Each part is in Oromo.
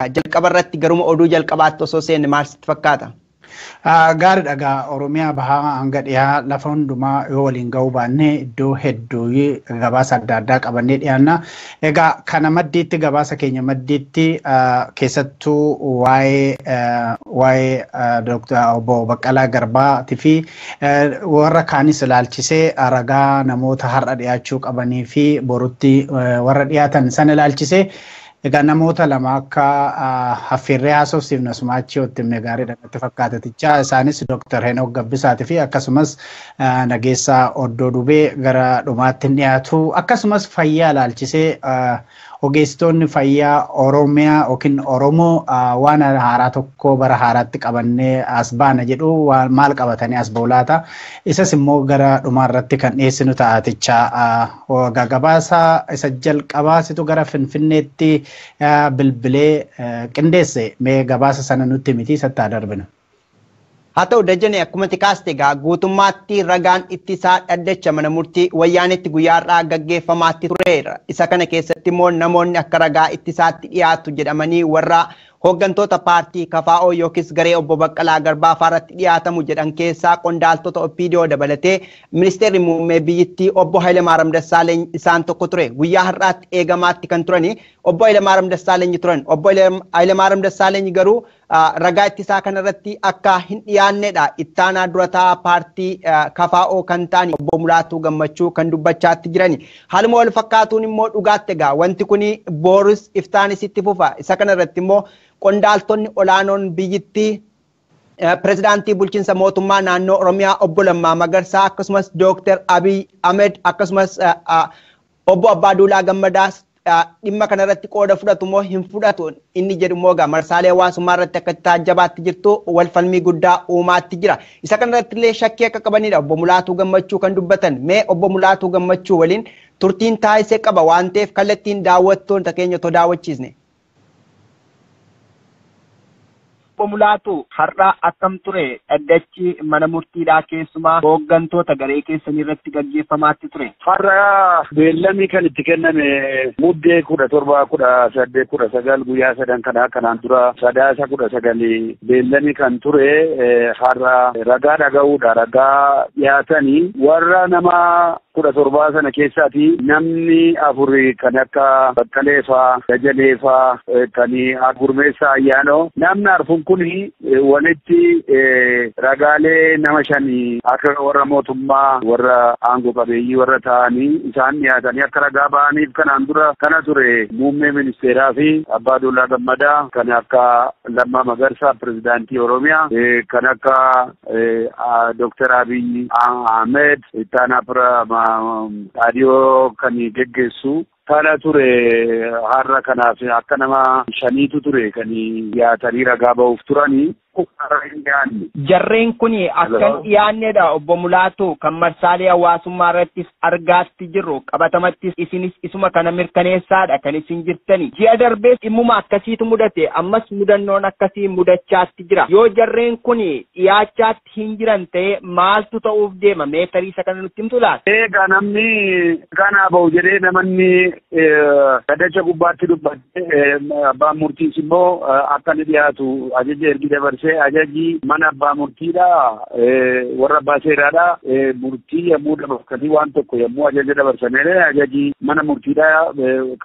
Jalqaba irratti garuma oduu jalqabaatti osoo seenne maal sitti fakkaata? Gaariidha egaa Oromiyaa bahaa hanga dhiyaa lafa hundumaa yoo waliin ga'uu baannee iddoo hedduu gabaasa adda addaa qabannee dhiyaanna. Egaa kana maddiitti gabaasa keenya maddiitti keessattuu waa'ee Dr. Obbo Baqqalaa Garbaatii fi warra kaanis ilaalchisee ragaa namoota har'a dhiyaachuu qabanii fi borutti warra dhiyaatan sana ilaalchisee egaa namoota lama akka affeerree haasofsiifnu asuma achi yoo himne gaariidha natti fakkaata tichaa. Isaanis Dr. Henook Gabbisaatii fi akkasumas Nageessaa Oddoo Dubee gara dhumaatti hin dhiyaatu. Akkasumas fayyaa ilaalchisee ogeessitoonni fayyaa Oromiyaa yookiin Oromoo waan haaraa tokko bara haaraatti qabannee as baana jedhu maal qabatanii as ba'u laata? Isas immoo gara dhumaa irratti kan dhiyeessinu ta'a tichaa. Gabaasa isa jalqabaasitu gara Finfinneetti bilbilee qindeesse mee gabaasa sana nutti miti isatti haa darbinu. Haa ta'u Dajane, akkuma kaaste egaa guutummaatti ragaan ittisaa dhaddacha mana murtii Wayyaanetti guyyaa har'aa gaggeeffamaatti tureera. Isa kana keessatti immoo namoonni akka ragaa ittisaatti dhiyaatu jedhamanii warra hooggantoota paartii KFO yookiis garee obbo Baqqalaa Garbaa fa'aarratti dhiyaatamu jedhan keessaa qondaaltota OPDO dabalatee ministeerri muummee biyyittii obbo Hayilamaariyaam Dassaaleeny isaan tokko ture. Guyyaa har'aatti eegamaatti kan turani obbo Hayilamaariyaam Dassaaleeny turan. Obbo Hayilamaariyaam Dassaaleeny garuu ragaa ittisaa kanarratti akka hin dhiyaannedha. Ittaanaa durataa paartii KFO kan ta'an obbo Mulaatuu Gammachuu kan dubbachaatti jirani. Haaluma wal fakkaatuun immoo dhugaatti egaa wanti kuni Booris iftaanis itti fufa. Isa kanarratti immoo qondaaltonni olaanoon biyyittii pirezidaantii bulchiinsa mootummaa naannoo Oromiyaa obbo Lammaa Magarsaa akkasumas Dooktar Abiy Ahmed akkasumas obbo Abbaaduulaa Gammadaas dhimma kanarratti qooda fudhatu moo hin fudhatu inni jedhu immoo egaa marsaalee hawaasummaa irratti akka taajjabaatti jirtu wal falmii guddaa uumaatti jira. Isa kanarratti illee shakkii akka qabanidha obbo Mulaatuu Gammachuu kan dubbatan. Mee obbo Mulaatuu Gammachuu waliin turtiin taasisee qaba waan ta'eef kallattiin daawwattoota keenya otoo daawwachiisne. Obbo Mulaatu, har'a akkam ture dhaddachi mana murtiidhaa keessumaa hooggantoota garee keessanii irratti gaggeeffamaatti ture? Har'a beellamni kan itti kenname Muddee 17, 18, 19 guyyaa sadan kanaa kanaan dura Sadaasa 19 beellamni kan ture har'a ragaa dhaga'uudha. Ragaa dhiyaatanii warra nama 17 sana keessaati namni afuri kan akka Baqqalee faa, Dajalee faa, kan Gurmeessaa Ayyaanoo namni arfun kun walitti ragaalee nama shanii akka warra mootummaa warra aangoo qabeeyyii warra ta'anii isaan dhiyaatanii akka ragaa ba'aniif kanaan dura kana ture muummee ministeeraa fi Abbaa Duulaa Gammadaa kan akka Lammaa Magarsaa pirezidaantii Oromiyaa kan akka Dooktar Abiy Ahmed ittaanaa raadiyoo kan geggeessu kana ture har'a. Kanaaf akka nama shaniitu ture kan dhiyaatanii ragaa ba'uuf turanii. Jarreen kun akka hin dhiyaannedha obbo Mulaatu kan marsaalee hawaasummaa irrattis argaatti jirru qabatamattis isinis isuma kana mirkaneessaadha kan isin jirtani. Ji'a darbees dhimmuma akkasiitu mudate, ammas mudannoon akkasii mudachaatti jira. Yoo jarreen kun dhiyaachaatti hin jiran ta'e maaltu ta'uuf deema? Mee tarii isa kana nutti himtu laata? Egaa namni kana ba'u jedhee namanni dhaddacha gubbaatti dubbate abbaan murtiis immoo akka inni dhiyaatu ajaja ergi dabarsee ajaji mana abbaa murtiidha warra abbaa seeraadha murtii yommuu dabarsanii waan tokko yommuu ajaja dabarsanii ajaji mana murtiidha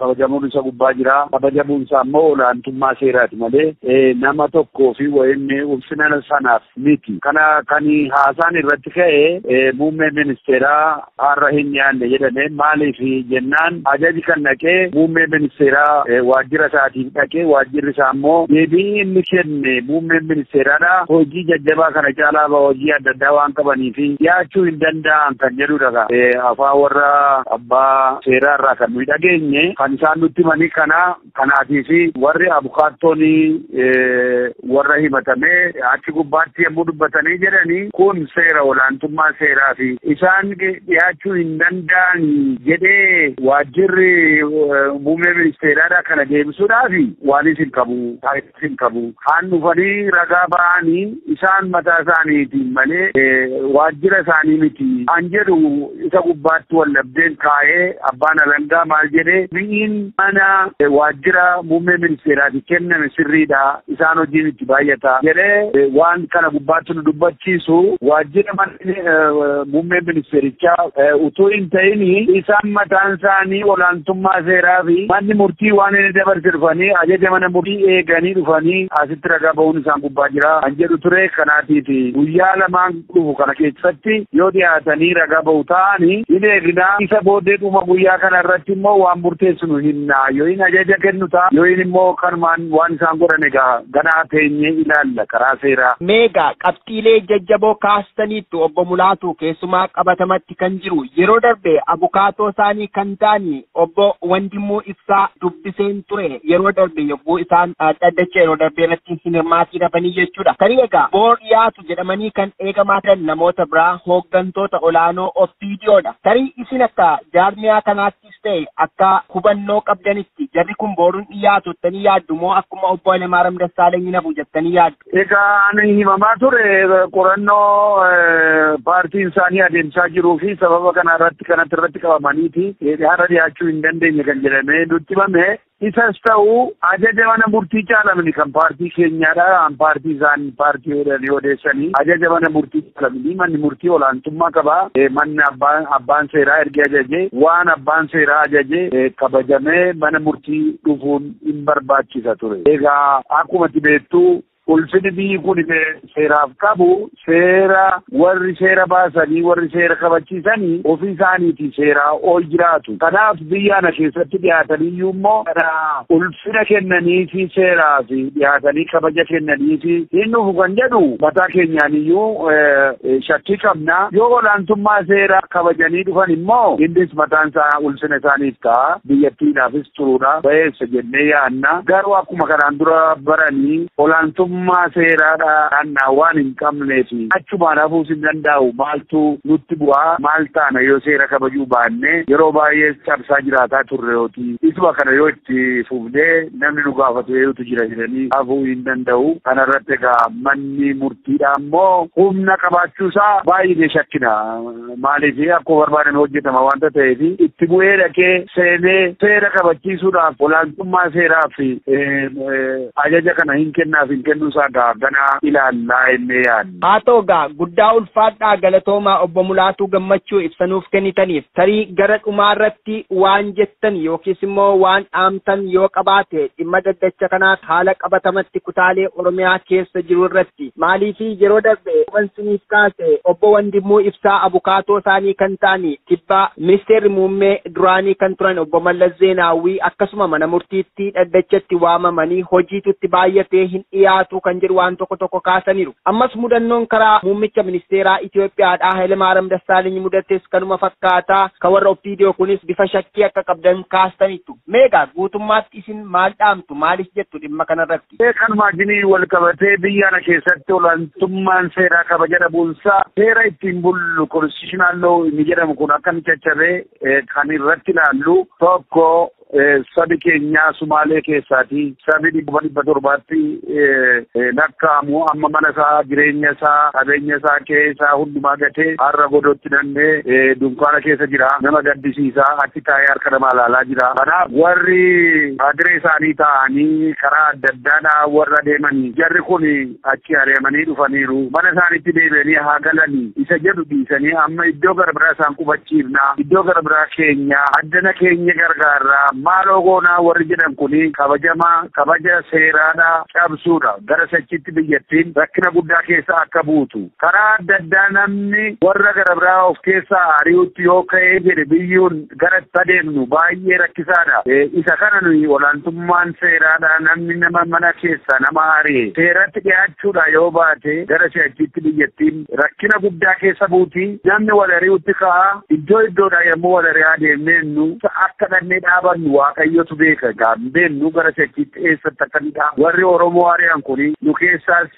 kabajamuun isa gubbaa jira. Kabajamuun isaa immoo olaantummaa seeraati malee nama tokkoo fi wayinni ulfina sanaaf miti. Kana kan haasaan irratti ka'e muummee ministeeraa har'a hin dhiyaanne jedhame maaliif jennaan ajaji kan dhaqee muummee ministeeraa waajjira isaatiif dhaqee waajjirri isaa immoo deebii inni kenne muummeen ministeeraadha hojii jajjabaa kana caalaa hojii adda addaa waan qabanii fi dhiyaachuu hin danda'an kan jedhudha. Afaan warra abbaa seeraa irraa kan nuyi dhageenye kan isaan nutti himanii kana kanaatii fi warri abukaattoon warra himatamee achi gubbaatti yommuu dubbatanii jedhanii kun seera olaantummaa seeraa fi isaan dhiyaachuu hin danda'an jedhee waajjirri muummee ministeeraadha kana deebisuudhaaf waan isin qabu hin qabu. Haan dhufanii ragaa ragaa ba'anii isaan mataa isaaniitiin malee waajjira isaanii miti. An jedhu isa gubbaatti wallabdeen kaa'ee abbaan alangaa maal jedhee biyyiin mana waajjira muummee ministeeraati kenname sirriidha isaan hojiin itti baay'ata jedhee waan kana gubbaatti nu dubbachiisu waajjira mana muummee ministeerichaa utuu hin ta'in isaan mataan isaanii olaantummaa seeraa fi manni murtii waan inni dabarse dhufanii ajaja mana murtii eeganii dhufanii asitti ragaa ba'uun isaan gubbaa jira an jedhu ture. Kanaatiif guyyaa lamaan dhufu kana keessatti yoo dhiyaatanii ragaa ba'u ta'anii hin eegnaa. Isa booddee dhuma guyyaa kana irratti immoo waan murteessinu hinna yoo hin ajaja kennu ta'a yoo hin immoo kanumaan waan isaan godhan egaa ganaa teenyee ilaalla karaa seeraa. Meegaa qabxiilee jajjaboo kaastaniittu obbo Mulaatu keessumaa qabatamatti kan jiru yeroo darbe abukaatoo isaanii kan ta'ani obbo Wandimuu Ibsaa dubbiseen ture yeroo darbe yogguu isaan dhaddacha yeroo darbe irratti hin hirmaatii dhabanii jechuudha. Tarii egaa boor dhiyaatu jedhamanii kan eegamaa turan namoota biraa hooggantoota olaanoo OPDOdha. Tarii isin akka jaarmiyaa kanaattis ta'e akka hubannoo qabdanitti jarri kun booruun dhiyaatu jettanii yaaddu moo akkuma obbo Hayilamaariyaam Dassaalany nafu jettanii yaaddu? Egaa ani himamaa ture qorannoo paartiin isaanii adeemsaa jiruu fi sababa kana irratti kanatti irratti qabamaniiti har'a dhiyaachuu hin dandeenye kan jedhamee nutti himame. Isas ta'u ajaja mana murtii caalamni kan paartii keenyaadha. An paartii isaan paartii odeessanii ajaja mana murtii caalamni manni murtii olaantummaa qaba. Manni abbaan seeraa erga ajaje waan abbaan seeraa ajaje kabajamee mana murtii dhufuun hin barbaachisa ture. Egaa akkuma beektu ulfinni biyyi kun seeraaf qabu seera warri seera baasanii warri seera kabachiisanii ofii isaaniiti seeraa ol jiraatu. Kanaaf biyya ana keessatti dhiyaatanii immoo ulfina kennanii fi seeraa fi dhiyaatanii kabaja kennanii fi hin dhufu kan jedhu mataa keenyaan iyyuu shakkii qabna. Yoo olaantummaa seeraa kabajanii dhufan immoo innis mataan isaa ulfina isaaniif ta'a biyyattiidhaafis turuudha ba'eessa jennee yaadna. Garuu akkuma kanaan dura baranii olaantummaa seeraadhaan waan hin qabneef achumaan hafuus hin danda'u. Maaltu nutti bu'aa maal taana yoo seera kabajuu baanne yeroo baay'ee cabsaa jiraataa turre yooti isuma kana yoo itti fufnee namni nu gaafatu eeyutu jira jedhanii hafuu hin danda'u. Kanarratti egaa manni murtiidha immoo humna qabaachuusaa baay'ee shakkina. Maaliif akkuma barbaadan hojjetama waanta ta'eef itti bu'ee dhaqee seenee seera kabachiisuudhaaf olaantummaa seeraaf ajaja kana hin kennaaf hin kennuusaa ganaa ilaallaa jennee yaadna. Haa ta'u egaa guddaa ulfaadhaa galatoomaa obbo Mulaatuu Gammachuu ibsanuuf kennitaniif tarii gara dhumaa irratti waan jettan yookiis immoo waan dhaamtan yoo qabaate dhimma dhaddacha kanaaf haala qabatamatti kutaalee Oromiyaa keessa jiru irratti maaliif yeroo darbe wansiniif kaase obbo Wandimuu Ibsaa abukaatoo isaanii kan ta'ani tibbaa ministeerri muummee duraanii kan turan obbo Mallas Zeenaawwii akkasuma mana murtiitti dhaddachatti waamamanii hojiitutti baay'atee hin dhiyaatu kan jedhu waan tokko tokko kaasaniiru. Ammas mudannoon karaa muummicha ministeeraa Itoophiyaadhaa Hayilamaariyaam Dassaalany mudates kanuma fakkaataa kan warra OPDO kunis bifa shakkii akka qabdan kaastaniitu. Meegaa guutummaatti isin maal dhaamtu maaliif jettu dhimma kanarratti? Kanuma wajjin wal qabatee biyya kana keessatti olaantummaan seeraa kabaja dhabuunsaa seera ittiin bullu constitutional law inni jedhamu kun akka inni caccabee kan irratti ilaallu tokko sabi keenya Sumaalee keessaati sabi 700 lakkaa'amu amma mana isaa jireenya isaa qabeenya isaa qe'ee isaa hundumaa gatee har'a godootti dandee dunkaana keessa jira. Nama gaddisiisaa achi taa'ee harka namaa ilaalaa jira. Kanaaf warri hadiree isaanii taa'anii karaa adda addaadhaa warra deemanii jarri kun achi ari'amanii dhufaniiru. Mana isaaniitti deebi'anii haa galanii isa jedhu dhiisanii amma iddoo gara biraa isaan qubachiifnaa iddoo gara biraa keenya addana keenya gargaarraa maaloo goonaa warri jedhan kun kabajamaa kabaja seeraadhaa cabsuudha. Gara sachitti biyyattiin rakkina guddaa keessa akka buutu karaa adda addaa namni warra gara biraa of keessaa ari'utti yoo ka'ee jedhe biyyuun gara itti adeemnu baay'ee rakkisaadha. Isa kana nuyi olaantummaan seeraadhaa namni nama mana keessa nama ari'e seeratti dhiyaachuudha yoo baate gara sachitti biyyattiin rakkina guddaa keessa buuti. Namni wal ari'utti ka'a iddoo iddoodhaa yommuu wal ari'aa deemneennu akka dhannee dhaabannu Waaqayyotu beeka. Hin beeknu gara sechiitti eessatti akka inni dhaabu. Warri Oromoo ari'an kuni nu keessaas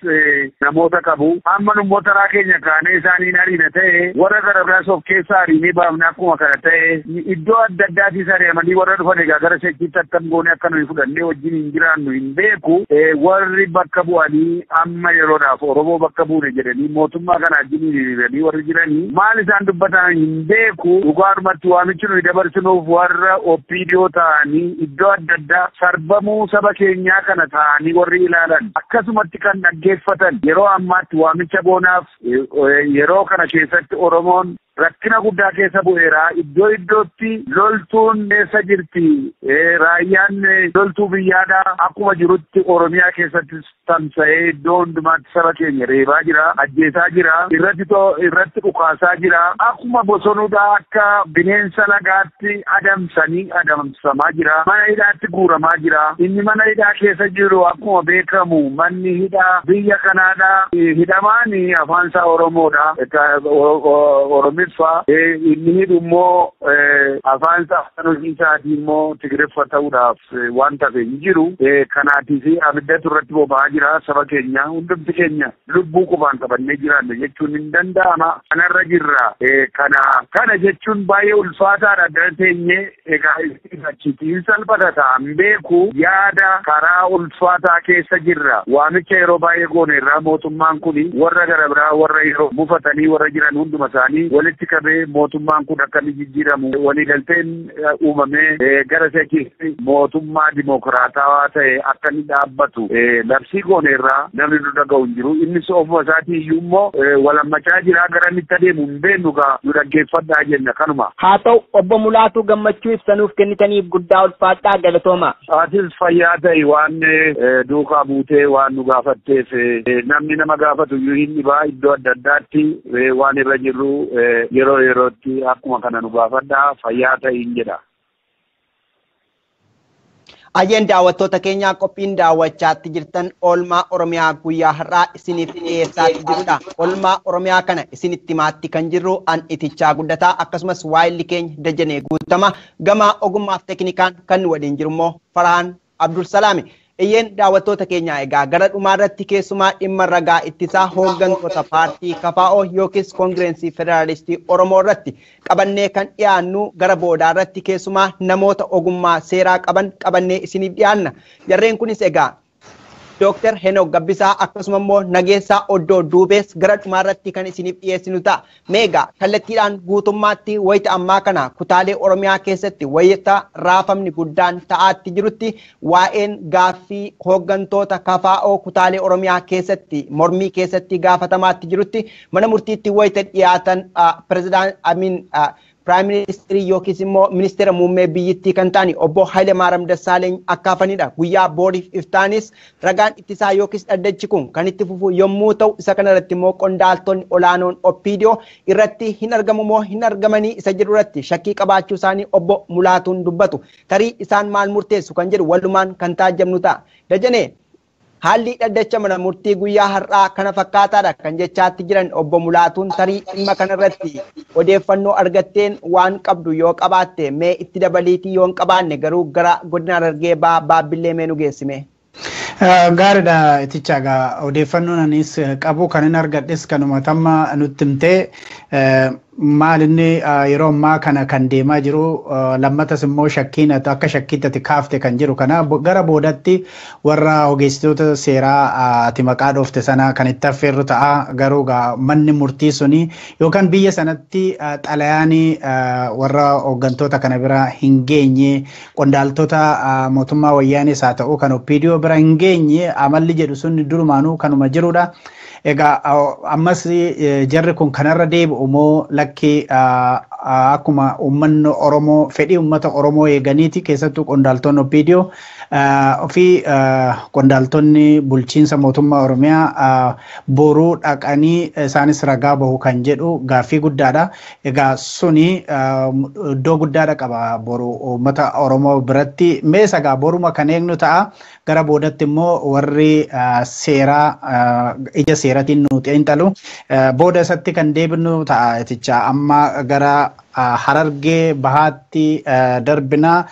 namoota qabu. Amma nu immoo taraa keenya kaanee isaaniin ariina ta'e warra gara biraas of keessaa ariinee baafne akkuma kana ta'e iddoo adda addaatiis ari'amanii warra dhufan egaa gara sechiitti attam goone akka nuyi fudhannee wajjin hin jiraannu hin beeku. Warri bakka bu'anii amma yeroodhaaf Oromoo bakka buune jedhanii mootummaa kana wajjin hiriiranii warri jiranii maal isaan dubbatan hin beeku. Dhugaadhumatti waamichi nuyi dabarsinuuf warra OPDO ta'anii iddoo adda addaa sarbamuu saba keenyaa kana ta'anii warri ilaalan akkasumatti kan dhaggeeffatan yeroo ammaatti waamicha goonaaf yeroo kana keessatti Oromoon rakkina guddaa keessa bu'eera. Iddoo iddootti loltuun keessa jirti. Raayyaan loltuu biyyaadha. Akkuma jirutti Oromiyaa keessatti tamsa'ee iddoo hundumaatti saba keenya reebaa jira, ajjeesaa jira, irratti dhukaasaa jira. Akkuma bosonuudha akka bineensa lagaatti adamsanii adamsamaa jira. Mana hidhaatti guuramaa jira. Inni mana hidhaa keessa jiru akkuma beekamu manni hidhaa biyya kanaadha. Hidhamaan afaan isaa Oromoodha. Oromiffa inni hidhu immoo afaan isaa afaan hojii isaatii immoo Tigireffa ta'uudhaaf waan tafe hin jiru. Kanaatiif abiddatu irratti boba'aa jira saba keenya. Hundumti keenya lubbuu qofaan qabannee jiraanna jechuun hin danda'ama. Kanarra jirra. Kana jechuun baay'ee ulfaataadha. Gara teenyee egaa achitti salphata ta'a hin beeku. Yaada karaa ulfaataa keessa jirra. Waamicha yeroo baay'ee goone irraa mootummaan kun warra gara biraa warra yeroo mufatanii warra jiran hunduma isaanii walitti qabee mootummaan kun akka inni jijjiiramu waliigalteen uumamee gara seekiitti mootummaa dimokiraatawaa ta'e akka inni dhaabbatu labsii goone irraa namni nu dhaga'u hin jiru. Innis ofuma isaatii iyyuu immoo walammachaa jira gara inni itti adeemu hin beeknu gaa nu dhaggeeffadhaa jenna kanuma. Haa ta'u obbo Mulaatuu Gammachuu ibsanuuf kennitaniif guddaa ulfaadhaa galatooma. Atis fayyaa ta'i waan duukaa buutee waan nu gaafatteef namni nama gaafatu iyyuu hin dhibaa iddoo adda addaatti waan irra jirru yeroo yerootti akkuma kana nu gaafadhaa fayyaa ta'iin jedha. Ayyeen daawwattoota keenyaa qophiin daawwachaatti jirtan oolmaa Oromiyaa guyyaa har'aa isiniif dhiyeessaatti jirudha. Oolmaa Oromiyaa kana isinitti himaatti kan jirru an Itichaa Guddataa akkasumas waayilli keenya Dajanee Guutama gama ogummaaf teeknikaan kan waliin jiru immoo Farhaan Abdulsalaami. Iyyeen daawwattoota keenyaa egaa gara dhumaarratti keessumaa dhimma ragaa ittisaa hooggantoota paartii KFO yookiis Koongireensii Federaalistii Oromoo irratti qabannee kan dhiyaannu gara boodaarratti keessumaa namoota ogummaa seeraa qaban qabannee isiniif dhiyaanna. Jarreen kunis egaa Dooktar Henook Gabbisaa akkasuma immoo Nageessaa Oddoo Duubees gara dhumaarratti kan isiniif dhiyeessinu ta'a. Meegaa kallattiidhaan guutummaatti wayita ammaa kana kutaalee Oromiyaa keessatti wayita raafamni guddaan ta'aatti jirutti waa'een gaaffii hooggantoota KFO kutaalee Oromiyaa keessatti mormii keessatti gaafatamaatti jirutti mana murtiitti wayita dhiyaatan pirezidaant Amin Prime Minister yookiis immoo ministeera muummee biyyittii kan ta'an obbo Hayilemaariyaam Dassaaleeny akka hafanidha. Guyyaa booriif iftaanis ragaan ittisaa yookiis dhaddachi kun kan itti fufu yommuu ta'u isa kanarratti immoo qondaaltonni olaanoon OPDO irratti hin argamu moo hin argamanii isa jedhu irratti shakkii qabaachuu isaanii obbo Mulaatuun dubbatu. Tarii isaan maal murteessu kan jedhu walumaan kan taajjabnu ta'a. Dajanee haalli dhaddacha mana murtii guyyaa har'aa kana fakkaataadha kan jechaatti jiran obbo Mulaatuun tarii dhimma kanarratti odeeffannoo argatteen waan qabdu yoo qabaatte mee itti dabaliitii yoo hin qabaanne garuu gara godina Harargee Baabbillee mee nu geessime. Gaariidha Itichaa egaa odeeffannoon anis qabu kan hin argadhes kanuma tamma nutti himtee maal inni yeroo ammaa kana kan deemaa jiru lammatas immoo shakkiin akka shakkiitti ati kaafte kan jiru kana gara boodatti warra ogeessitoota seeraa ati maqaa dhoofte sana kan itti affeerru ta'a garuu manni murtii suni yookaan biyya sanatti xalayaan warra hooggantoota kana bira hin geenye qondaaltota mootummaa wayyaanis haa ta'u kan OPDO bira hin geenye amalli jedhu sun durumaanuu kanuma jirudha. Egaa ammas jarri kun kanarra deebi'u moo lakki akkuma uummanni Oromoo fedhii uummata Oromoo eeganiiti keessattuu qondaaltonni OPDO fi qondaaltonni bulchiinsa mootummaa Oromiyaa boruu dhaqanii isaanis ragaa bahu kan jedhu gaaffii guddaadha. Egaa suni iddoo guddaadha qaba boru uummata Oromoo biratti. Mees egaa boruma kan eegnu ta'a. Gara boodatti immoo warri seeraa ija seeratiin nu xiinxalu. Booda isatti kan deebinu ta'a jecha amma gara Harargee Bahaatti darbina.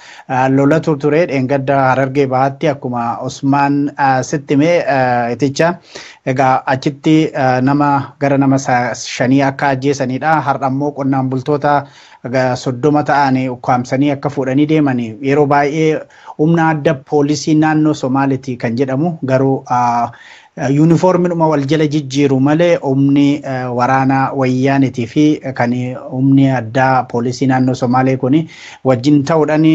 Lolatu ture dheengadda Harargee Bahaatti akkuma Usmaan sitti hime iticha. Egaa achitti nama gara nama 5 akka ajjeesanidha. Har'a immoo qonnaan bultoota 30 ta'an ukkaamsanii akka fuudhanii deeman yeroo baay'ee humna adda poolisii naannoo Somaaliiti kan jedhamu garuu yuunifoormiidhuma wal jala jijjiiru malee humni waraanaa wayyaanitii fi kan humni addaa poolisii naannoo Somaalee kun wajjin ta'uudhaan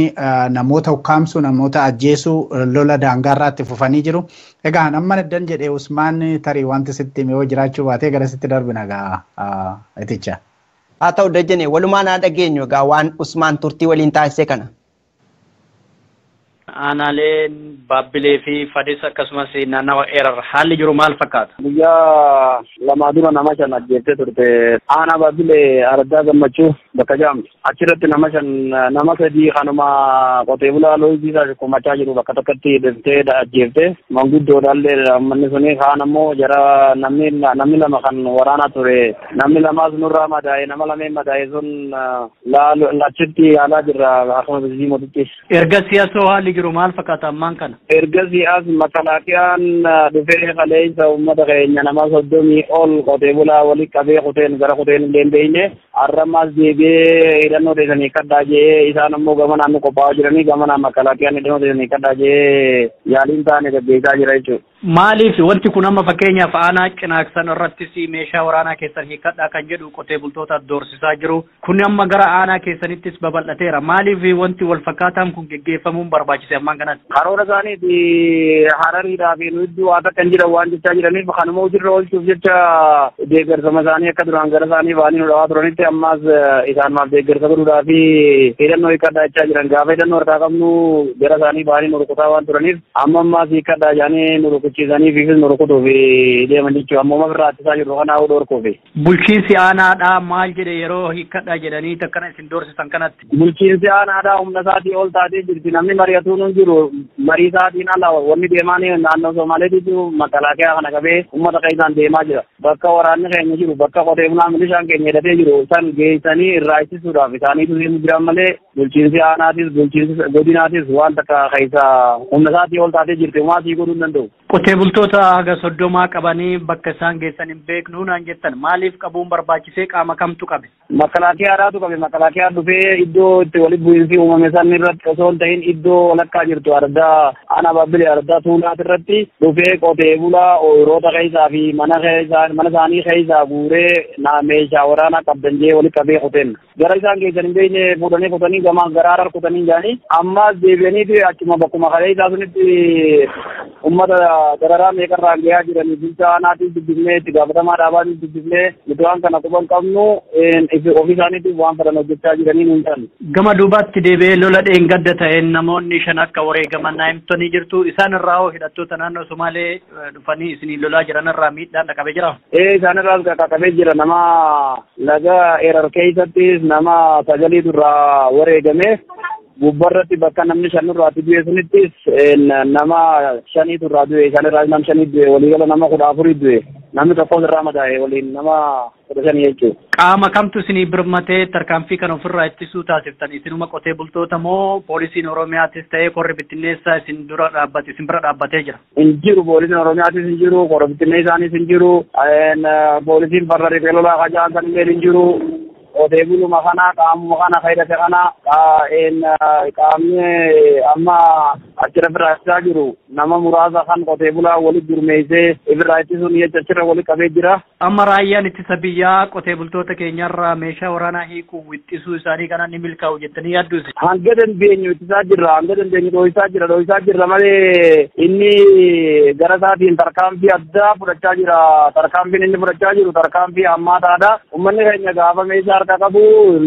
namoota ukkaamsuu, namoota ajjeesuu lola daangaarraatti fufanii jiru. Egaa amma addan jedhee Usmaan tarii wanti sitti hime yoo jiraachuu baatee gara sitti darbina egaa iticha. Haa ta'u Dajane, walumaan haa dhageenyu egaa waan Usmaan turtii waliin taasise kana. Aanaaleen Baabbilee fi Fadis akkasumas naannawa Erar haalli jiru maal fakkaata? Guyyaa 2 dura nama 5 ajjeeftee turte. Aanaa Baabbilee Araddaa Gammachuu bakka jedhamtu. Achirratti nama 5 nama 3 kanuma qotee bulaa loojii isaa shukumachaa jiru bakka tokkotti deemtee ajjeefte. Manguddoodhaallee manni suni kaan ammoo jara namni 2 kan waraanaa ture. Namni 2 nurraa madaa'e, nama 2 madaa'e sun achitti yaalaa jirra akkuma biyyii mootitti. Erga siyaasoo haalli jiru maal fakkaata ammaan kana? Ergasii as makalaakiyaan dhufee kaleessa uummata keenya nama 30 ol qotee bulaa walitti qabee kuteen gara kuteen illee hin beekne har'ammaas deebi'ee hidhannoo teessanii kadhaa jee isaan ammoo gama naannoo qophaa'aa jiranii gama naannoo makalaakiyaan hidhannoo teessanii kadhaa jee yaaliin taane gaggeessaa jira jechuudha. Maaliif wanti kun amma fakkeenyaaf aanaa Cinaaksan irrattis meeshaa waraanaa keessan hiikadhaa kan jedhu qotee bultoota doorsisaa jiru. Kun amma gara aanaa keessanittis babal'ateera. Maaliif wanti wal fakkaataan kun geggeeffamuun barbaachise ammaan kanatti? Karoora isaaniiti Harariidhaa fi nu iddoo waa takka hin jiran waan jechaa jiraniif kanuma hojiirra oolchuuf jecha deeggarsama isaanii akka duraan gara isaanii ba'anii nu dhawaa turanitti ammas isaan maaf deeggarsa godhuudhaa fi hidhannoo hiikkadhaa jechaa jiran. Gaafa hidhannoo harkaa qabnu gara isaanii ba'anii nu rukutaa waan turaniif amma ammas hiikkadhaa jedhanii nu rukuchiisanii fi nu rukutuuf deeman jechuudha. Amma ofirraa ittisaa jirru kanaa dhorkuufi. Bulchiinsi aanaadhaa maal jedhe yeroo hiikkadhaa jedhanii akkana isin doorsisan kanatti? Bulchiinsi aanaadhaa humna isaatii ol taatee jirti. Namni mari'atuun hin jiru. Marii isaatiin ala wanni deemaa naannoo Somaaleetitu makalaakiyaa kana qabee uummata keessaan deemaa jira. Bakka waraanni keenya jiru, bakka qotee bulaa milishaan keenya hidhatee jiru san geessanii irraa ittisuudhaaf isaaniitu deemu jiran malee bulchiinsi aanaatis bulchiinsi godinaatis waan takka keessa humna isaatii ol taatee jirti. Homaa sii godhuu hin danda'u. Qotee bultoota haga 30 qabanii bakka isaan geessan hin beeknu naan jettan maaliif qabuun barbaachisee qaama kamtu qabe? Makalaakiyaadhaatu qabe. Makalaakiyaa dhufee iddoo itti walitti bu'iinsi uumame san irratti osoo hin ta'in iddoo walakkaa jirtu Araddaa Aanaa Baabbilee Araddaa Tuulaat irratti dhufee qotee bulaa ooyiroota keessaa fi mana isaanii keessaa guuree meeshaa waraanaa qabdan jee walitti qabee kuteen. Gara isaan geessan hin beekne fuudhanii kutanii gamaa gara Harar kutanii jedhanii ammas deebi'anii achuma bakkuma kalee isaa sunitti uummata dararaa meeqarraan gahaa jiranii bulchaa aanaatiin dubbifnee itti gaafatamaa dhaabaatiin dubbifnee nuti waan kana quban qabnu ofii isaaniitiif waan fedhan hojjechaa jiranii nuun ta'an. Gama duubaatti deebi'ee lola dheengadda ta'een namoonni 5 akka wareegaman naa himtanii jirtu. Isaan irraa hoo hidhattoota naannoo Somaalee dhufanii isinii lolaa jiran irraa miidhaan dhaqabee jira? Isaan irraas qaqqabee jira. Nama laga Erar keessattis nama 9 irraa wareegame. Gubbarratti bakka namni 5 irraa du'e sunittis nama 5 irraa du'e. Isaan irraa nama 5 du'e. Waliigala nama 14 du'e. Namni tokko irraa madaa'e waliin nama 15 jechuudha. Qaama kamtu isinii birmatee tarkaanfii kana ofirraa ittisuu taasiftan? Isinuma qotee bultoota moo poolisiin Oromiyaatis ta'ee qorri bittinneessaa isin dura dhaabbate isin bira dhaabbatee jira? Hin jiru. Poolisiin Oromiyaatis hin jiru. Qorri bittinneessaanis hin jiru. Poolisiin farra riphee lolaa qajaan san illee hin jiru. Qotee buluma kana qaamuma kana fayyadate kana qaamni amma achirra ofirraa ittisaa jiru nama muraasa kan qotee bulaa walitti gurmeessee ofirraa ittisuun jecha achirra walitti qabee jira. Amma raayyaan ittisa biyyaa qotee bultoota keenyarraa meeshaa waraanaa hiikuu wixxisuu isaanii kanaan ni milkaa'u jettanii yaaddu? Hanga dandeenyu ittisaa jirra. Hanga dandeenyu dho'isaa jirra. Dho'isaa jirra malee inni gara isaatiin tarkaanfii addaa fudhachaa jira. Tarkaanfiin inni fudhachaa jiru tarkaanfii hammaataadha. Uummanni keenya gaafa meeshaa harkaa qabu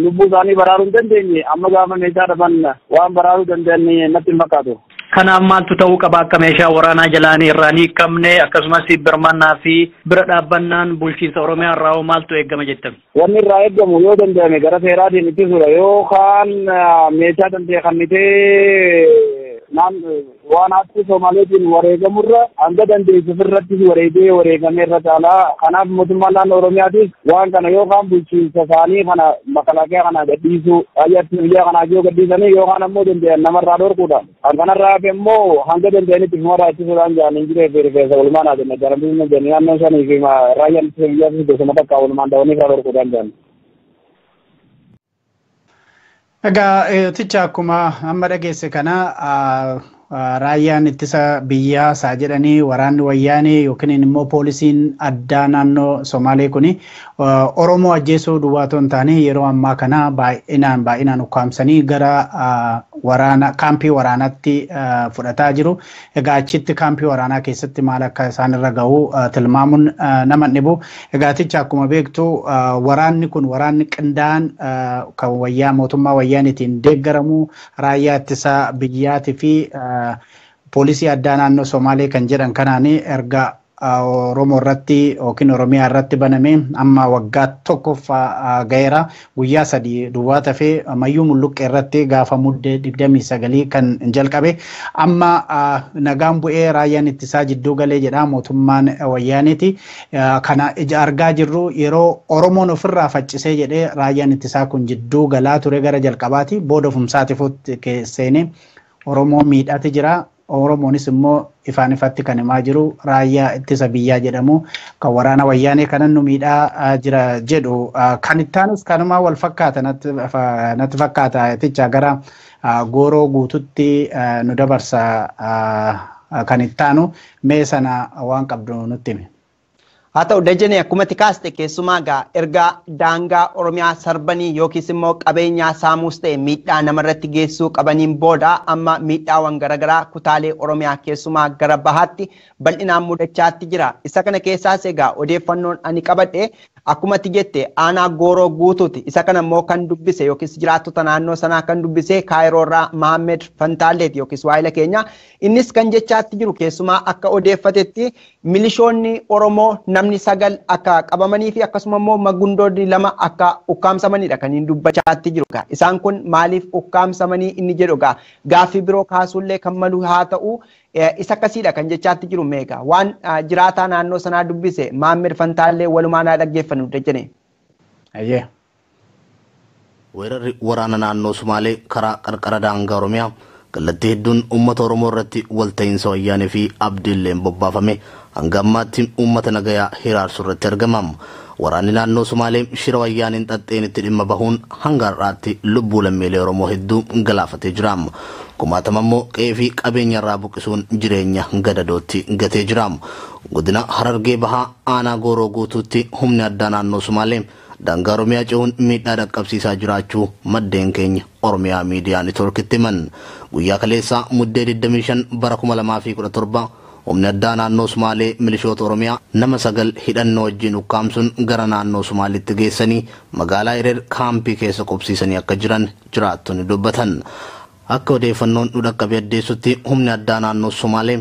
lubbuu isaanii baraaruu hin dandeenye. Amma gaafa meeshaa dhaban waan baraaruu danda'an natti hin fakkaatu. Kanaaf maaltu ta'uu qaba akka meeshaa waraanaa jalaan irraa hin hiikamne akkasumas birmannaa fi bira dhaabbannaan bulchiinsa Oromiyaa irraa hoo maaltu eegama jettan? Wanni irraa eegamu yoo danda'ame gara seeraatiin ittisuudha. Yookaan meeshaa danda'e kannitee Waan akka Somaaleetiin wareegamurra hanga dandeessu ofirratti wareegee wareegamee irra caalaa. Kanaaf mootummaan naannoo Oromiyaatis waan kana yookaan bulchiinsa isaanii kana makalaakaa kana gadhiisuu, raayyaa ittisa biyyaa kana yoo gadhiisanii yookaan ammoo danda'an namarraa dhorkuudha. Kan kanarraa hafe immoo hanga danda'anitti ofumarraa ittisuudhaan jedhan hin jiree fi rifeensa walumaan haa jenna. Jaalamtiin jenna naannoo shanii fi raayyaan ittisa biyyaa gosuma takka walumaan da'anii irraa dhorkuudhaan jedhan. Egaa ticha akkuma amma dhageesse kana raayyaan ittisa biyyaa isaa jedhanii waraanni wayyaanee yookiin immoo poolisiin addaa naannoo Somaalee kuni Oromoo ajjeesuu duwwaa otoo hin taane yeroo ammaa kana baay'inaan baay'inaan ukkaamsanii gara waraana kaampii waraanaatti fudhataa jiru. Egaa achitti kaampii waraanaa keessatti maal akka isaan irra gahu tilmaamuun nama dhibu. Egaa ticha akkuma beektu waraanni kun waraanni qindaa'aan kan wayyaa mootummaa wayyaaniitiin deeggaramu raayyaa ittisa biyyaatii fi poolisii addaa naannoo Somaalee kan jedhan kanaan erga Oromoo irratti yookiin Oromiyaa irratti baname amma waggaa tokkoffaa ga'eera. Guyyaa 3 duwwaa tafee Mayyuu Mulluqqee irratti gaafa muddee 29 kan jalqabe. Amma nagaan bu'ee raayyaan ittisaa jidduu galee jedha mootummaan wayyaaniiti. Kana ija argaa jirru yeroo Oromoon ofirraa faccisee jedhee raayyaan ittisaa kun jidduu galaa ture gara jalqabaati. Booda ofumsaatiif seenee Oromoo miidhaati jira. Oromoonis immoo ifaan ifatti kan himaa jiru raayyaa ittisa biyyaa jedhamu kan waraana wayyaanee kanan nu miidhaa jira jedhu. Kan ittaanus kanumaa wal fakkaata natti fakkaata ticha gara gooroo guututti nu dabarsa kan ittaanu mee sana waan qabdu nutti himi. Haa ta'u Dajanee akkuma kaaste keessumaa gaa erga daangaa Oromiyaa sarbanii yookiis immoo qabeenyaa saamuus ta'e miidhaa namarratti geessuu qabaniin booda amma miidhaawwan garaagaraa kutaalee Oromiyaa keessumaa gara bahaatti bal'inaan mudachaatti jira. Isa kana keessaas egaa odeeffannoon ani qabadhe akkuma jette aanaa gooroo guutuuti. Isa kana immoo kan dubbise yookiis jiraattota naannoo sanaa kan dubbise Kaayiroorraa Mahammed Fantaalleeti yookiis waayila keenya. Innis kan jechaatti jiru keessumaa akka odeeffatetti milishoonni Oromoo namni 9 akka qabamanii fi akkasuma immoo magundoonni 2 akka ukkaamsamanidha kan inni dubbachaatti jiru. Isaan kun maaliif ukkaamsamanii inni jedhu gaaffii biroo kaasuullee kan malu haa ta'u isa akkasiidha kan jechaatti jiru meeqa waan jiraataa naannoo sanaa dubbise Mahammed Fantaallee walumaan haa dhaggeeffannu Dajanee. Weerarri waraana naannoo Sumaalee karaa qarqara daangaa Oromiyaa kallattii hedduun uummata Oromoo irratti walta'iinsa wayyaanee fi abdiilleen bobbaafame hanga ammaatti uummata nagayaa hiraarsu irratti argama. Waraanni naannoo Sumaalee shira wayyaaniin xaxxeenitti dhimma bahuun hanga har'aatti lubbuu lammiilee Oromoo hedduu galaafatee jira. Kumaatama immoo qe'ee fi qabeenya irraa buqqisuun jireenya gadadootti gatee jira. Godina Harargee Bahaa aanaa gooroo guutuutti humni addaa naannoo Sumaalee daangaa Oromiyaa ce'uun miidhaa dhaqqabsiisaa jiraachuu maddeen keenya Oromiyaa Miidiyaa Neetwoorkitti himan. Guyyaa kaleessaa muddee 25 bara 2017 humni addaa naannoo Sumaalee milishoota Oromiyaa nama 9 hidhannoo wajjin ukkaamsuun gara naannoo Sumaaleetti geessanii magaalaa Erer kaampii keessa qubsiisanii akka jiran jiraattonni dubbatan. Akka odeeffannoon nu dhaqqabe addeessutti humni addaa naannoo Sumaalee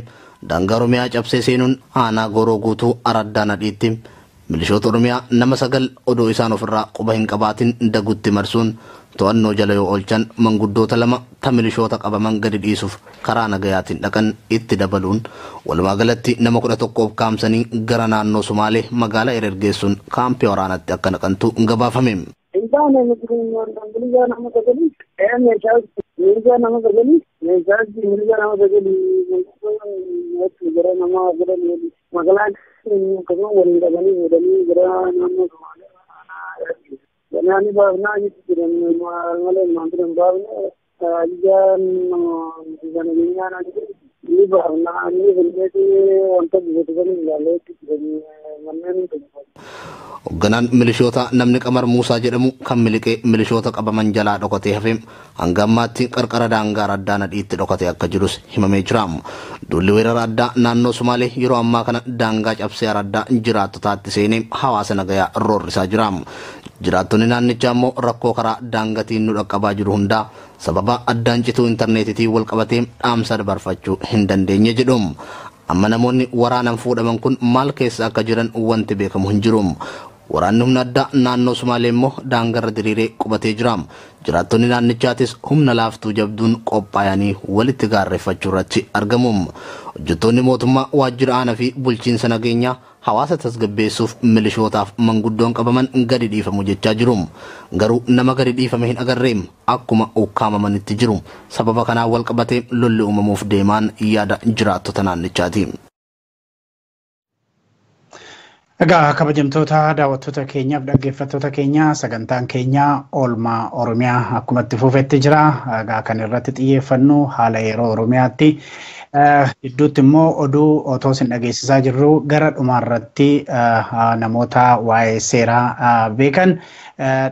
daangaa Oromiyaa cabsee seenuun aanaa gooroo guutuu araddaa nadhiitti milishoota Oromiyaa nama 9 odoo isaan ofirraa quba hin qabaatin dagutti marsuun to'annoo jala yoo oolchan manguddoota 2 ta milishoota qabaman gadi dhiisuuf karaa nagayaatiin dhaqan itti dabaluun walumaa galatti nama 11 ukkaamsanii gara naannoo Sumaalee magaalaa Erer geessuun kaampii waraanaatti akka naqantu gabaafame. Hoogganaan milishoota namni Qamar Muusaa jedhamu kan miliqee milishoota qabaman jalaa dhokatee hafe hanga ammaatti qarqara daangaa araddaa nadhiitti dhokatee akka jirus himamee jira. Duulli weerara addaa naannoo Sumaalee yeroo ammaa kana daangaa cabsee araddaa jiraattotaatti seenee hawaasa nagayaa roorrisaa jira. Jiraattonni naannichaa immoo rakkoo karaa daangaatiin nu dhaqqabaa jiru hundaa sababa addaan cituu intarneetiitiin wal qabatee dhaamsa dabarfachuu hin dandeenye jedhu. Amma namoonni waraanaan fuudhaman kun maal keessa akka jiran wanti beekamu hin jiru. Waraanni humna addaa naannoo Sumaalee immoo daangarra diriiree qubatee jira. Jiraattonni naannichaatis humna laaftuu jabduun qophaa'anii walitti gaarreeffachuu irratti argamu. Hojjettoonni mootummaa waajjira aanaa fi bulchiinsa nageenyaa hawaasa tasgabbeessuuf milishootaaf manguddoon qabaman gadi dhiifamu jechaa jiru. Garuu nama gadi dhiifame hin agarreem akkuma ukkaamamanitti jiru. Sababa kanaan wal qabatee lolli uumamuuf deemaan yaada jiraattota naannichaati. Egaa kabajamtoota daawwattoota keenyaaf dhaggeeffattoota keenya sagantaan keenya oolmaa Oromiyaa akkuma itti fufetti jira. Egaa kan irratti xiyyeeffannu haala yeroo Oromiyaatti. Gidduutti immoo oduu otoo isin dhageessisaa jirru gara dhumaarratti namoota waa'ee seeraa beekan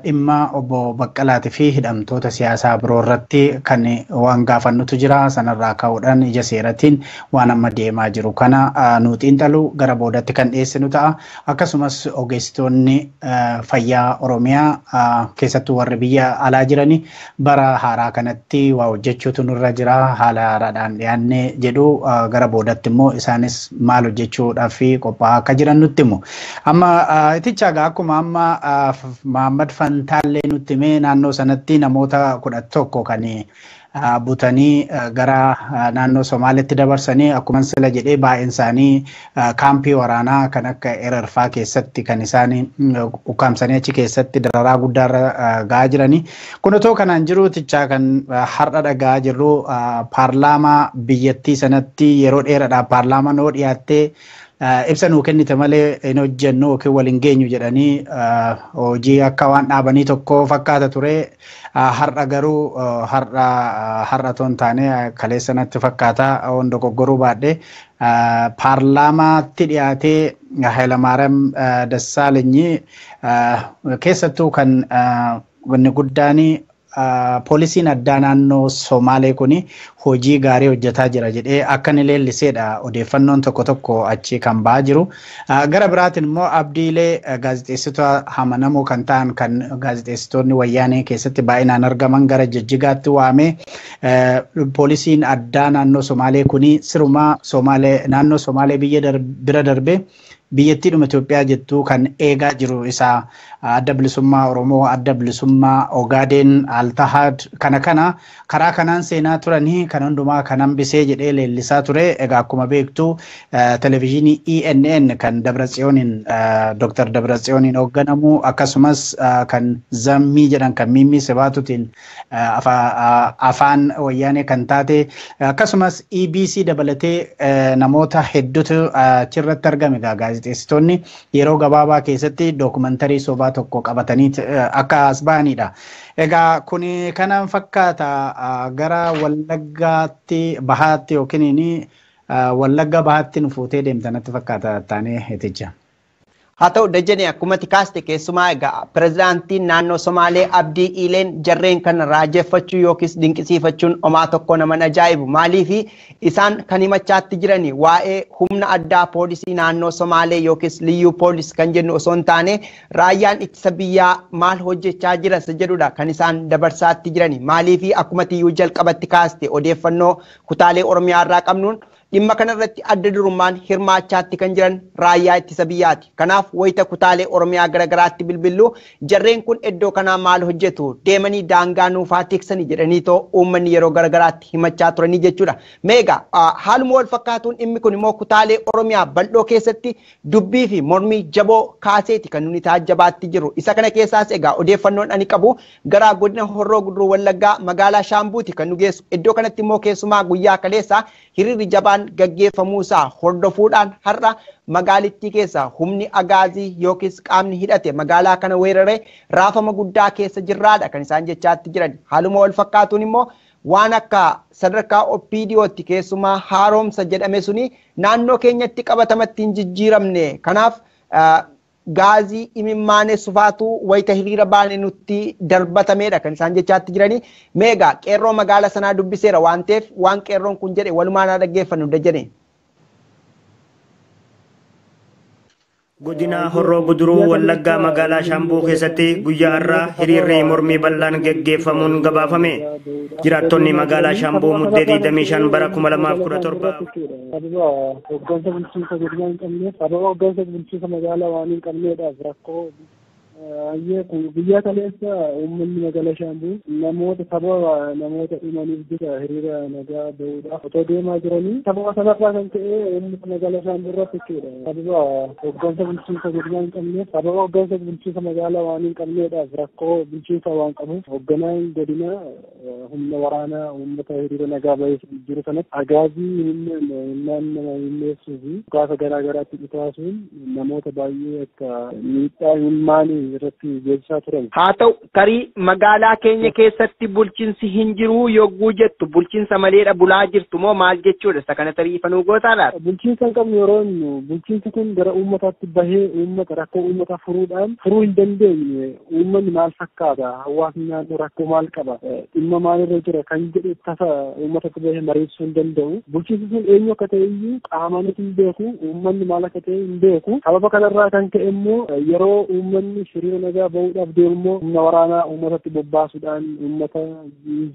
dhimma obbo Baqqalaatii fi hidhamtoota siyaasaa biroo irratti kan waan gaafannutu jira. Sanarraa ka'uudhaan ija seeratiin waan amma deemaa jiru kana nu xiinxalu gara boodatti kan dhiyeessinu ta'a. Akkasumas ogeessitoonni fayyaa Oromiyaa keessattuu warri biyya alaa jirani bara haaraa kanatti waa hojjechuutu nurra jira. Haala haaraadhaan dhiyaannee jedhu gara boodatti immoo isaanis maal hojjechuudhaaf qophaa'aa akka jiran nutti himu. Amma iticha egaa akkuma amma Mahammad Fantaallee nutti himee naannoo sanatti namoota 11 kan butanii gara naannoo Somaalitti dabarsanii akkuma sila jedhee baay'een isaanii kaampii waraanaa kan akka Ererfaa keessatti kan isaan ukkaamsanii achi keessatti dararaa guddaarra ga'aa jiranii. Kun otoo kanaan jiru tichaa kan har'a dhaga'aa jirru paarlaamaa biyyattii sanatti yeroo dheeraadhaaf paarlaamaan yoo dhiyaattee ibsa nuu kennite malee hin hojjennu yookiin wal hin geenyu jedhanii hojii akka waan dhaabanii tokko fakkaata ture. Har'a garuu har'a otoo hin taane kaleessa natti fakkaata waan dogoggoruu baadhee paarlaamaatti dhiyaatee Hayilamaariyaam Dassaalenyi keessattuu kan inni guddaan poolisiin addaa naannoo Somaalee kun hojii gaarii hojjetaa jira jedhee akka inni leelliseedha odeeffannoon tokko tokko achi kan ba'aa jiru. Gara biraatiin immoo abdiilee gaazexeessitoota amanamoo kan ta'an kan gaazexeessitoonni wayyaanee keessatti baay'inaan argaman gara Jijjigaatti waamee poolisiin addaa naannoo Somaalee kun sirumaa Somaalee naannoo Somaalee biyya bira darbee biyyattiidhuma Itoophiyaa jettuu kan eegaa jiru isaa adda bilisummaa Oromoo, adda bilisummaa Ogaadeen, Altahaad kana karaa kanaan seenaa turanii kan hundumaa kan hambisee jedhee leellisaa ture. Egaa akkuma beektu televezyiinii ENN kan Dabratsiyooniin Dr. Dabratsiyooniin hoogganamu akkasumas kan Zammii jedhan kan Mimmii Sibaatutiin afaan wayyaanee kan taate akkasumas EBC dabalatee namoota hedduutu achirratti argame. Egaa gaazexeessitoonni yeroo gabaabaa keessatti dookumantarii sobaa tokko qabatanii akka as ba'anidha. Egaa kun kanaan fakkaata gara Wallaggaatti bahaatti yookiin Wallagga bahaatti nu fuutee deemta natti fakkaata taanee iticha. Haa ta'u Dajjanee akkuma kaaste keessumaa egaa pirezidaantiin naannoo Somaalee Abdii Iileen jarreen kana raajeffachuu yookiis dinqisiifachuun homaa tokko nama ajaa'ibu. Maaliif isaan kan himachaatti jirani waa'ee humna addaa poolisii naannoo Somaalee yookiis liyyuu poolis kan jennu osoo hin taane raayyaan ittisa biyyaa maal hojjechaa jira isa jedhudha kan isaan dabarsaatti jirani. Maaliif akkuma tiyyuu jalqabatti kaaste odeeffannoo kutaalee Oromiyaa irraa qabnuun dhimma kanarratti adda durummaan hirmaachaatti kan jiran raayyaa ittisa biyyaati. Kanaaf wayita kutaalee Oromiyaa garaagaraatti bilbillu jarreen kun iddoo kanaa maal hojjetu deemanii daangaa nuufaa tiksanii jedhanii too uummanni yeroo garaagaraatti himachaa turanii jechuudha. Meegaa haaluma wal fakkaatuun dhimmi kun immoo kutaalee Oromiyaa bal'oo keessatti dubbii fi mormii jaboo kaaseeti kan nuni taajjabaatti jiru. Isa kana keessaas egaa odeeffannoon ani qabu gara godina Horroo Guduruu Wallaggaa magaalaa Shaambuuti kan nu geessu. Iddoo kanatti immoo keessumaa guyyaa kaleessa hiriirri jabaan gaggeeffamuusaa hordofuudhaan har'a magaalittii keessa humni agaazii yookiis qaamni hidhate magaalaa kana weeraree raafama guddaa keessa jirraadha kan isaan jechaatti jiran. Haaluma wal fakkaatuun immoo waan akka sadarkaa OPDOtti keessumaa haaromsa jedhame suni naannoo keenyatti qabatamatti hin jijjiiramne. Kanaaf gaazii imimmaane sufaatu wayita hiriira baane nutti darbatameedha kan isaan jechaatti jiranii. Meegaa qeerroo magaalaa sanaa dubbiseera waan ta'eef waan qeerroon kun jedhe walumaan haa dhaggeeffannu Dajjanee. Godina Horroo Guduruu Wallaggaa magaalaa Shaambuu keessatti guyyaa har'aa hiriirri mormii bal'aan geggeeffamuun gabaafame. Jiraattonni magaalaa Shaambuu Muddee 25 bara 2017 sababa hoggansa bulchiinsa godinaa hin qabneef, sababa hoggansa bulchiinsa magaalaa waan hin qabneedhaaf rakkoo. Ayyee, kun guyyaa kaleessa uummanni magaalaa Shaambuu namoota sababa namoota dhumaniif jecha hiriira nagaa bahuudhaaf otoo deemaa jiranii, sababa sanarraa kan ka'e uummata magaalaa Shaambuu irratti jechuudha. Sababa hoggansa bulchiinsa godinaa hin qabneef, sababa hoggansa bulchiinsa magaalaa waan hin qabneedhaaf rakkoo bulchiinsa waan qabuuf, hogganaan godinaa humna waraanaa uummata hiriira nagaa bahee jiru sanatti agaazii humnaan nama humneessuu fi dhukaasa garaa garaatti dhukaasuun namoota baay'ee akka miidhaa humnaanii irratti geessisaa turan. Haa ta'u, tarii magaalaa keenya keessatti bulchiinsi hin jiru yogguu jettu, bulchiinsa maleedha bulaa jirtu moo maal jechuudha? Isa kana tarii ifa nuu gootaa laata? Bulchiinsa hin qabnu yeroo inni bulchiinsi kun gara uummataatti bahee uummata rakkoo uummataa furuudhaan furuu hin dandeenye, uummanni maal fakkaata, hawaasni naannoo rakkoo maal qaba, dhimma maalirra jira kan jedhu tasa uummatatti bahee mariisuu hin danda'u. Bulchiinsi sun eenyu akka ta'e iyyuu qaamaanis hin beeku, uummanni maal akka ta'e hin beeku. Sababa kanarraa kan ka'e immoo yeroo uummanni hiriira nagaa bahuudhaaf deemu immoo humna waraanaa uummatatti bobbaasuudhaan uummata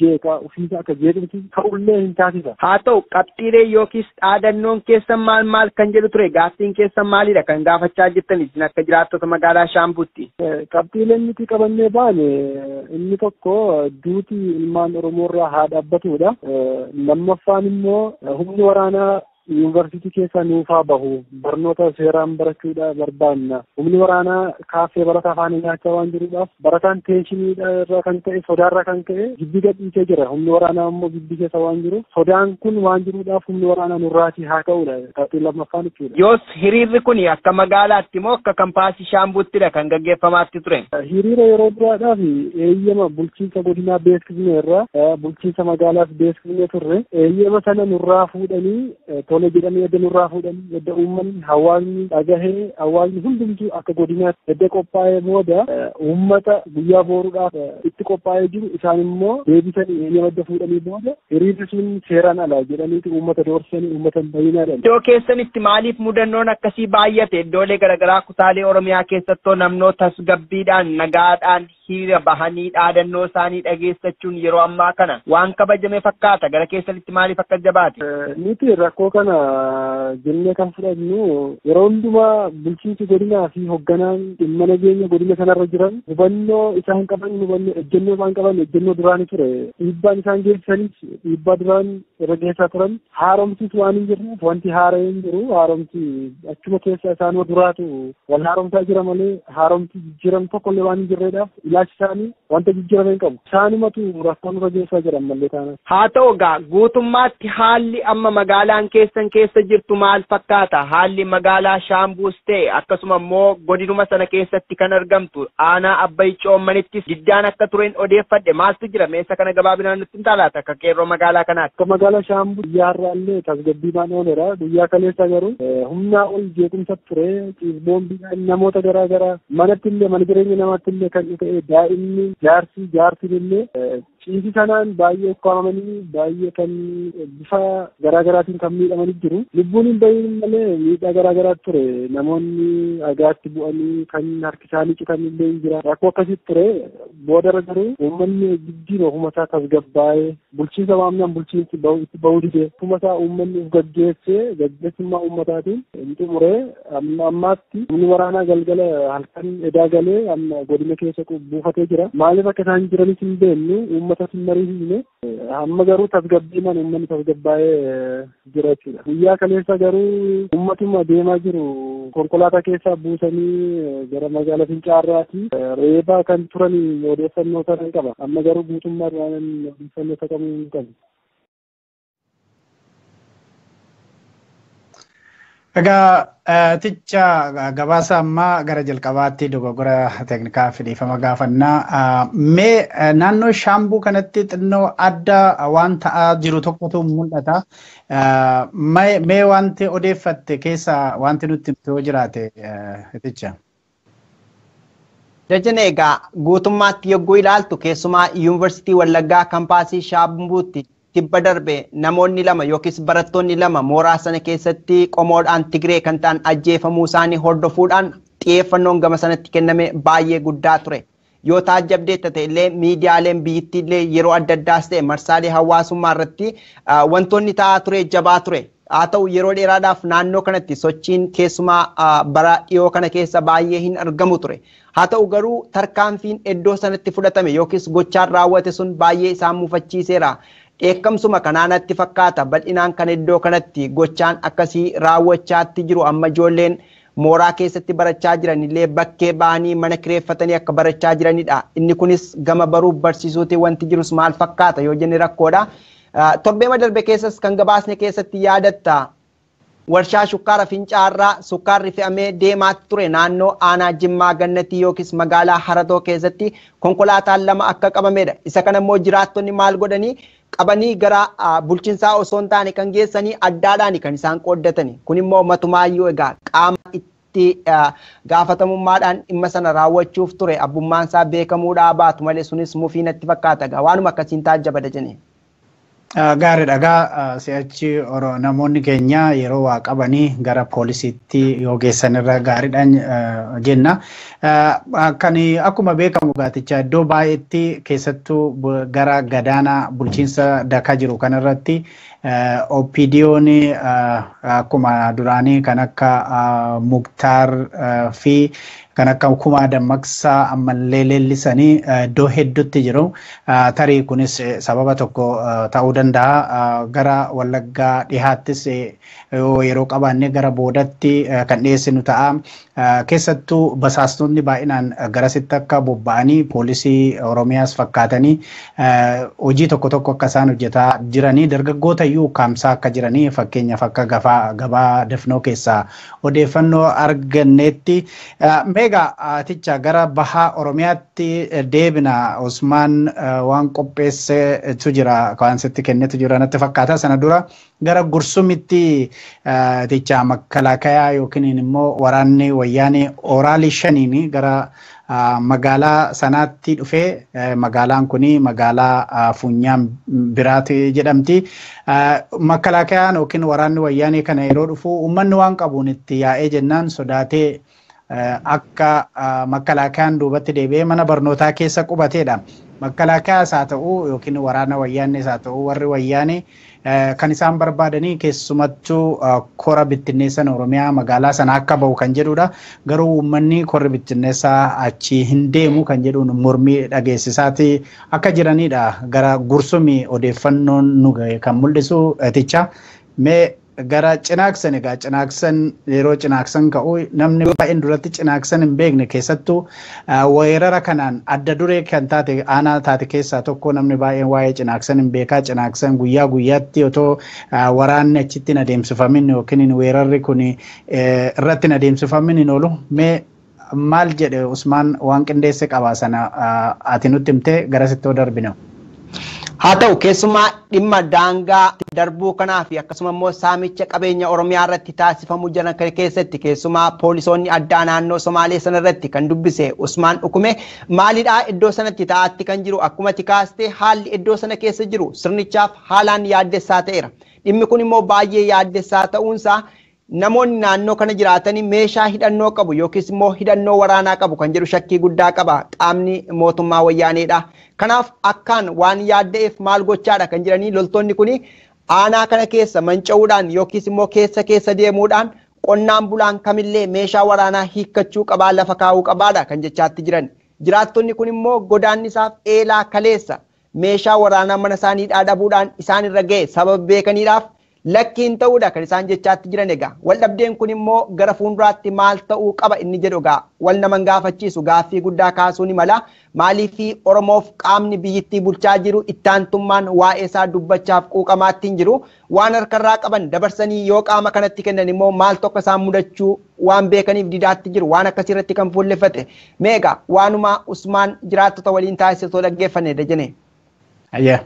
jeeqaa, ofiisa akka jeequmsi ta'ullee hin taasisa. Haa ta'u, qabxiilee yookiis dhaadannoon keessan maal maal kan jedhu ture? Gaaffiin keessan maalidha kan gaafachaa jirtan isin akka jiraattota magaalaa Shaambuutti? Qabxiileen nuti qabannee baane inni tokko duuti ilmaan Oromoorraa haa dhaabbatudha. Lammaffaan immoo humni waraanaa yuunivarsiitii keessa nuufaa bahu, barnoota seeraan barachuudha barbaanna. Humni waraanaa kaaffee barataa faana nyaachaa waan jiruudhaaf, barataan tension irraa kan ka'e, sodaarraa kan ka'e gibbii gadhiisee jira. Humni waraanaa immoo gibbii keessa waan jiruuf, sodaan kun waan jiruudhaaf humni waraanaa nurraatii haa ka'udha. Qabxiin lammaffaan jechuudha. Yoos hiriirri kun akka magaalaatti moo akka kampaasii Shaambuuttidha kan gaggeeffamaatti ture? Hiriira yeroo duraadhaaf eeyyama bulchiinsa godinaa beeksifneerra, bulchiinsa magaalaas beeksifnee turre. Eeyyama sana nurraa fuudhanii, tole jedhamee edda nurraa fuudhanii, edda uummanni hawaasni dhagahee, hawaasni hundumtuu akka godinaatti edda qophaa'ee booda, uummata guyyaa booruudhaaf itti qophaa'ee jiru isaan immoo deebisanii eeyyama edda fuudhanii booda hiriirri sun seeraan ala jedhaniiti uummata doorsisanii uummata hin bahinaa. Iddoo keessanitti maaliif mudannoon akkasii baay'ate? Iddoolee garaagaraa kutaalee Oromiyaa keessattoo namnoo tasgabbiidhaan nagaadhaan hiriira bahanii dhaadannoo isaanii dhageessachuun yeroo ammaa kana waan kabajame fakkaata. Gara keessanitti maaliif akkas jabaate? Nuti rakkoo kana jennee kan fudhannu yeroo hundumaa bulchiinsi godinaa fi hogganaan dhimma nageenya godina sanarra jiran hubannoo isaan qaban, hubannoo ejjennoo isaan qaban ejjennoo duraanii ture. Dhiibbaan isaan geessisanis dhiibbaa duraan irra geessaa turan, haaromsis waan hin jirreef wanti haara'ee hin jiru. Haaromsi achuma keessa isaanuma duraatu wal haaromsaa jira malee haaromsi jijjiiramu tokko illee waan hin jirreedhaaf ilaalchi isaanii wanta jijjiirame hin qabu. Isaanumatu rakkoo nurra geessaa jiran mallee taana. Haa ta'u egaa, guutummaatti haalli amma magaalaan keessan keessa jirtu maal fakkaata? Haalli magaalaa Shaambuus ta'e akkasuma immoo godinuma sana keessatti kan argamtu aanaa Abbayii Coommanittis diddaan akka tureen odeeffadhe, maaltu jira? Meessa kana gabaabinaan nutti hin taalaata akka qeerroo magaalaa kanaatti? Akka magaalaa Shaambuu guyyaa har'aallee tasgabbiidhaan ooleera. Guyyaa kaleessa garuu humnaa ol jeequmsa ture. Boombiidhaan namoota garaa garaa manatti illee, mana jireenya namaatti illee kan ta'e, daa'imni, jaarsi, jaartiin illee ciisi sanaan baay'ee ukkaamamanii, baay'ee kan bifa garaa garaatiin kan miidhamanii jiru. Lubbuun hin bahin malee miidhaa garaa garaatu ture. Namoonni dhagaatti bu'anii kan harki isaanii citan illee hin jira. Rakkoo akkasitti ture. Boodarra garuu uummanni giddiin ofuma isaa tasgabbaa'ee, bulchiinsa waamnaan bulchiinsi itti bahuu dide. Ofuma isaa uummanni of gaggeessee gaggeessummaa uummataatiin hin xumuree. Amma ammaatti humni waraanaa galgala halkan edaa galee amma godina keessa buufatee jira. Maaliif akka isaan jiranis hin beeknu, uummata hin mariisisne. Amma garuu tasgabbiimaan uummanni tasgabbaa'ee jira jechuudha. Guyyaa kaleessa garuu uummatuma deemaa jiru konkolaataa keessaa buusanii gara magaalaa Fincaarraatti reebaa kan turan odeeffannoo sana qaba. Amma garuu guutummaa waan odeeffannoo isa qabu hin qabu. Egaa ticha, gabaasa ammaa gara jalqabaatti dogoggora teeknikaa fi dhiifama gaafannaa. Mee naannoo Shaambuu kanatti xinnoo adda waan ta'aa jiru tokkotu mul'ata. Mee wanti odeeffatte keessa wanti nutti yoo jiraate, ticha? Jajjana, egaa guutummaatti yogguu ilaaltu keessumaa Yuunivarsiitii Wallaggaa kampaasii Shaambuutti Tibba darbe namoonni lama yookiis barattoonni lama mooraa sana keessatti qomoodhaan Tigree kan ta'an ajjeefamuu isaanii hordofuudhaan xiyyeeffannoon gama sanatti kenname baay'ee guddaa ture. Yoo taajjabdeetta ta'e illee miidiyaaleen biyyittii illee yeroo adda addaas ta'e marsaalee hawaasummaa irratti wantoonni ta'aa ture jabaa ture. Haa ta'u, yeroo dheeraadhaaf naannoo kanatti sochiin keessumaa bara dhiyoo kana keessa baay'ee hin argamu ture. Haa ta'u garuu, tarkaanfiin iddoo sanatti fudhatame yookiis gochaan raawwate sun baay'ee isaan mufachiiseera. Dheekkamsuma kanaanatti fakkaata bal'inaan kan iddoo kanatti gochaan akkasii raawwachaatti jiru. Amma ijoolleen mooraa keessatti barachaa jiran illee bakkee ba'anii mana kireeffatanii akka barachaa jiranidha. Inni kunis gama baruuf barsiisuuti wanti jirus maal fakkaata yoo jenne rakkoodha. Torbeema darbe keessas kan gabaasne keessatti yaadatta, warshaa shukkaara Fincaarraa sukkaarri fe'amee deemaa ture naannoo aanaa Jimmaa Gannatii yookiis magaalaa Haratoo keessatti konkolaataan lama akka qabamedha. Isa kana immoo jiraattonni maal godhanii, qabanii gara bulchiinsaa osoo hin taane kan geessanii addaadhaan kan isaan qooddatani. Kun immoo matumaayyuu egaa qaama itti gaafatamummaadhaan dhimma sana raawwachuuf ture abbummaan isaa beekamuudhaa baatu malee, sunis mufii natti fakkaata, egaa waanuma akkasiin taajjaba jenne. Gaariidha. Egaa si'achi namoonni keenya yeroo waa qabanii gara poolisiitti yoo geessan irra gaariidhaan jenna. Kan akkuma beekamu gaaticha iddoo baay'eetti, keessattuu gara gadaanaa bulchiinsa dakaa jiru kanarratti, OPDO'n akkuma duraanii kan akka Muktaar fi kan akka Kumaa Dammaqsaa ammallee leellisanii iddoo hedduutti jiru. Tarii kunis sababa tokko ta'uu danda'a. Gara Wallaggaa dhihaattis yeroo qabaanne gara boodatti kan dhiyeessinu ta'a. Keessattuu basaastonni baay'inaan garasitti akka bobba'anii poolisii Oromiyaas fakkaatanii hojii tokko tokko akka isaan hojjetaa jiranii, dargaggoota iyyuu ukkaamsaa akka jiranii, fakkeenyaaf akka gabaa dafnoo keessaa odeeffannoo arganneetti. Meegaa aticha gara bahaa Oromiyaatti deebina. Usmaan waan qopheessetu jira, waan sitti kennetu jira natti fakkaata. Sana dura gara Gursumitti aticha makkalaakayaa yookiin immoo waraanni wayyaanee oraalii shaniin gara magaalaa sanaatti dhufee, magaalaan kun magaalaa Funyaan Biraati jedhamti. Makkalaakayaan yookiin waraanni wayyaanee kana yeroo dhufu uummanni waan qabuun itti yaa'ee jennaan sodaatee akka makkalaakayaan duubatti deebi'ee mana barnootaa keessa qubateedha. Makkalaakayaas haa ta'u yookiin waraana wayyaanees haa ta'u, warri wayyaanee kan isaan barbaadanii keessumattuu kora bittinneessan Oromiyaa magaalaa sana akka bahu kan jedhudha. Garuu uummanni korri bittinneessaa achi hin deemu kan jedhuun mormii dhageessisaati akka jiranidha. Gara Gursumii odeeffannoon nu gahe kan mul'isu eticha. Mee gara Cinaaksan, egaa Cinaaksan yeroo Cinaaksan ka'u namni baay'een duratti Cinaaksan hin beekne, keessattuu weerara kanaan adda duree kan taate aanaa taate keessaa tokko, namni baay'een waa'ee Cinaaksan hin beekaa. Cinaaksan guyyaa guyyaatti otoo waraanni achitti hin adeemsifamin yookiin weerarri kun irratti hin adeemsifamin hin oolu. Mee maal jedhe Usmaan? Waan qindeesse qabaa, sana ati nutti himtee garasitti yoo darbine. Haa ta'u, keessumaa dhimma daangaa darbuu kanaa fi akkasuma immoo saamicha qabeenya Oromiyaa irratti taasifamu jiran kana keessatti, keessumaa poolisoonni addaa naannoo Somaalee sana irratti kan dubbise Usmaan Dhukume maalidhaa iddoo sanatti ta'aatti kan jiru? Akkuma kaaste, haalli iddoo sana keessa jiru sirnichaaf haalaan yaaddessaa ta'eera. Dhimmi kun immoo baay'ee yaaddessaa ta'uunsaa namoonni naannoo kana jiraatanii meeshaa hidhannoo qabu yookiis immoo hidhannoo waraanaa qabu kan jedhu shakkii guddaa qaba qaamni mootummaa wayyaaneedha. Kanaaf akkaan waan yaadda'eef maal gochaadha kan jiranii, loltoonni kuni aanaa kana keessa manca'uudhaan yookiis immoo keessa keessa deemuudhaan qonnaan bulaan kamillee meeshaa waraanaa hiikkachuu qabaa, lafa kaa'uu qabaadha kan jechaatti jiran. Jiraattonni kun immoo godaannisaaf eelaa kaleessa meeshaa waraanaa mana isaanii dhabuudhaan isaan irra ga'e sababa beekaniidhaaf lakkiin ta'uudha kan isaan jechaatti jiran. Egaa waldhabdeen kun immoo gara fuulduraatti maal ta'uu qaba inni jedhu egaa wal naman gaafachiisu, gaaffii guddaa kaasuu ni mala. Maaliif Oromoof qaamni biyyittii bulchaa jiru ittaantummaan waa'ee isaa dubbachaaf quuqamaatti hin jiru. Waan harkarraa qaban dabarsanii yoo qaama kanatti kennan immoo maal tokko isaan mudachuu waan beekaniif didaatti jiru, waan akkasii irratti kan fuulleffate. Mee egaa waanuma Usmaan jiraattota waliin taasise osoo dhaggeeffanne dajane. Ayyaa.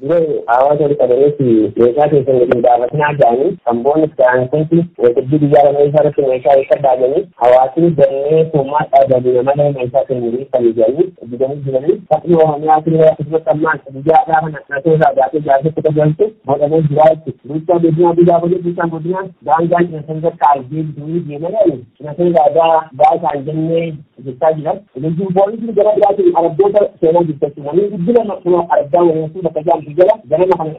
Dura hawaasa walitti qabameeti meeshaa keessan waliin dhaabatinaa jedhanii kan itti waltajjii biyyaa lama isaa irratti meeshaa eeggadhaa jedhanii hawaasni dannee soomaa dhaabanii malee meeshaa keenya kan jedhanii hojjetanii jiranii. Sabni Oromiyaa illee akkasumas ammaan biyyaa gaafa nasoo irraa baatee jaarsitti qajeelchu godhamee jira jechuudha. Bulchaa godinaa biyyaa godhe bulchaan godinaa daangaan cinasan irratti argee bituu deemanii cinasan irraa baa isaan jennee jechaa jiran. Leenjiin poolisii gara biraatiin arabdoota seenaa jirtu jechuudha. Namni guddina kun arabdaa waliin bakka jaamtu jala ganama kana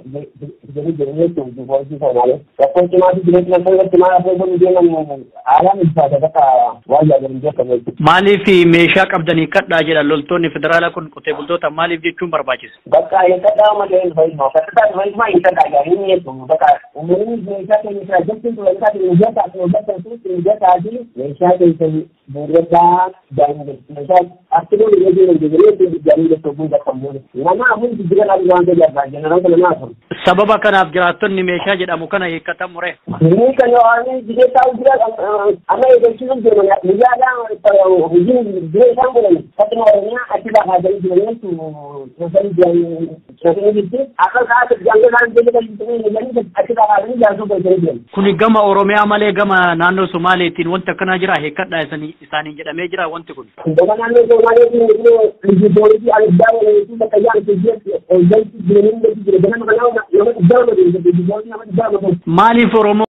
jedhanii jiranii jechuudha poolisii Somaalee. Rakkoon cimaatu jireenya cinasan irratti maal akka godhu deeman haalaan ulfaata bakka waan yaadanii beekamu jechuudha. Maaliif meeshaa qabdanii kadhaa jedhan loltoonni federaalaa kun qotee bultoota maaliif jechuun barbaachisa? Bakka eeggadhaa malee hin fayyadamu. Bakka fayyadamu hin kadhaa jedhanii jechuudha. Bakka uummanni meeshaa keenya irraa jechuun meeshaa keenya mijataa fi mijataa fi mijataa fi meeshaa keessa buuradhaa meeshaa akkuma jedhanii jedhanii jechuudha bakka nama afur jijjiirra qabu waan ta'eef jeneroota nama afur. Sababa kanaaf jiraattonni meeshaa jedhamu kana hiikkatan muree. Inni kan yohaanii jigee taa'u jira amma eegalchiisuuf deeman guyyaadhaan hojiin jiree isaan godhan fakkuma Oromiyaa achi baafaa jiran jechuudha. Akka kaasa jangoo isaan jedhanii achi baafaa jaarsuu galchanii jiran. Kuni gama Oromiyaa malee gama naannoo Somaaleetiin wanti akkanaa jira hiikkadhaa isaaniin jedhamee jira wanti kun. Gama naannoo Somaaleetiin poolisii aliddaa waliin bakka jaarsu jira ganama kanaa nama dhibba lama Maaliif Oromoo